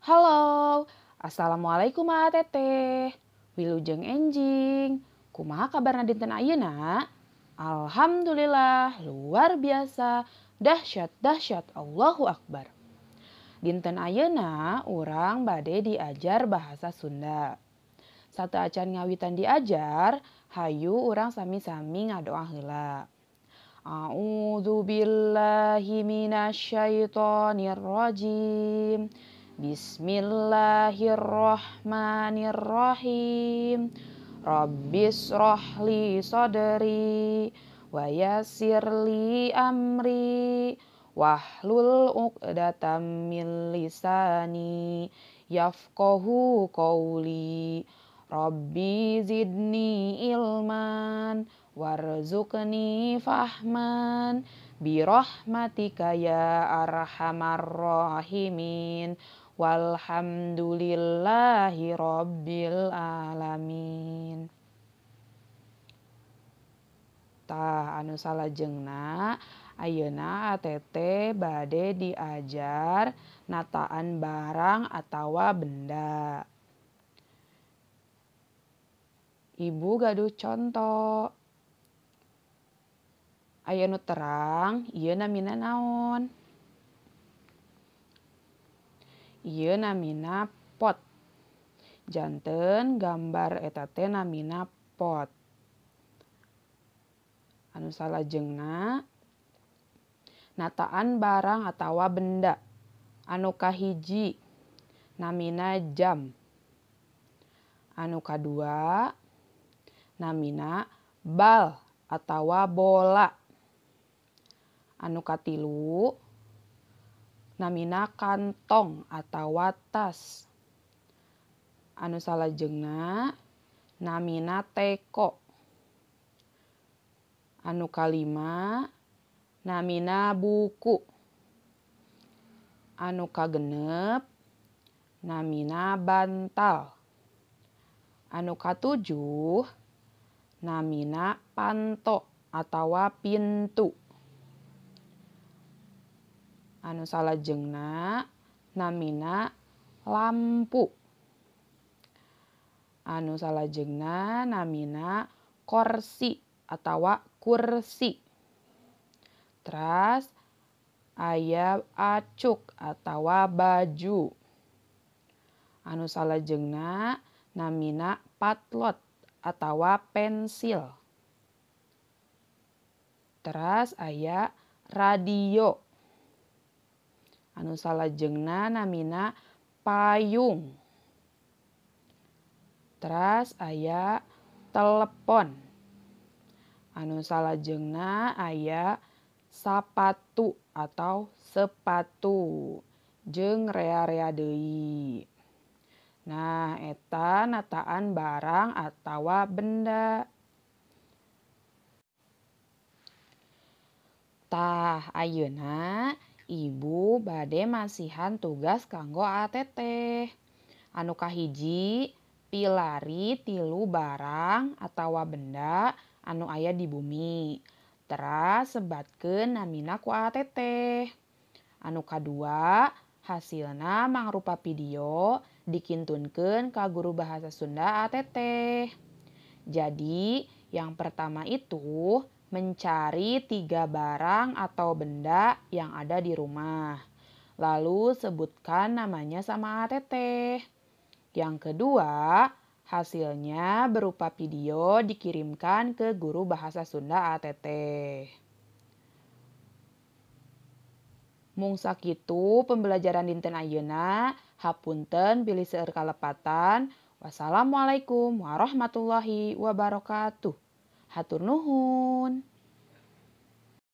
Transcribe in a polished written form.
Halo, assalamualaikum teteh. Wilujeng enjing. Kumaha kabarna dinten ayeuna? Alhamdulillah, luar biasa, dahsyat dahsyat, Allahu Akbar. Dinten ayeuna urang bade diajar bahasa Sunda. Sateuacan ngawitan diajar, hayu urang sami-sami ngadoa heula. A'udzu billahi minasyaitonir rajim. Bismillahirrahmanirrahim. Rabbishrah li sadri wa yassir li amri wahlul 'uqdatam min lisani yafqahu qawli. Rabbi zidni ilman warzuqni fahman birahmatika ya arhamar rahimin. Walhamdulillahi rabbil alamin. Tah anu salajengna ayeuna ATT bade diajar nataan barang atawa benda. Ibu gaduh conto. Aya nu terang ieu namina naon? Ieu namina pot. Janten gambar eta teh namina pot. Anu salajengna nataan barang atawa benda. Anu kahiji namina jam. Anu kadua namina bal atawa bola. Anu katilu namina kantong atawa tas. Anu salajengna namina teko. Anu kalima namina buku. Anu kagenep namina bantal. Anu katujuh namina panto atawa pintu. Anu salajengna namina lampu. Anu salajengna namina korsi atawa kursi. Teras aya acuk atawa baju. Anu salajengna namina patlot atawa pensil. Teras aya radio. Anu salajengna namina payung. Teras aya telepon. Anu salajengna aya sapatu atau sepatu jeung rea-rea deui. Nah, eta nataan barang atawa benda. Tah, ayeuna Ibu bade masihan tugas kanggo ATT. Anu kahiji, pilari tilu barang atawa benda anu aya di bumi. Teras sebatkeun namina ku ATT. Anu kadua, hasilna mangrupa video dikintunkeun ka guru bahasa Sunda ATT. Jadi, yang pertama itu mencari 3 barang atau benda yang ada di rumah. Lalu sebutkan namanya sama ATT. Yang kedua, hasilnya berupa video dikirimkan ke guru bahasa Sunda ATT. Mung sakitu pembelajaran dinten ayeuna, hapunten bilih seueur kalepatan. Wassalamualaikum warahmatullahi wabarakatuh. Hatur nuhun.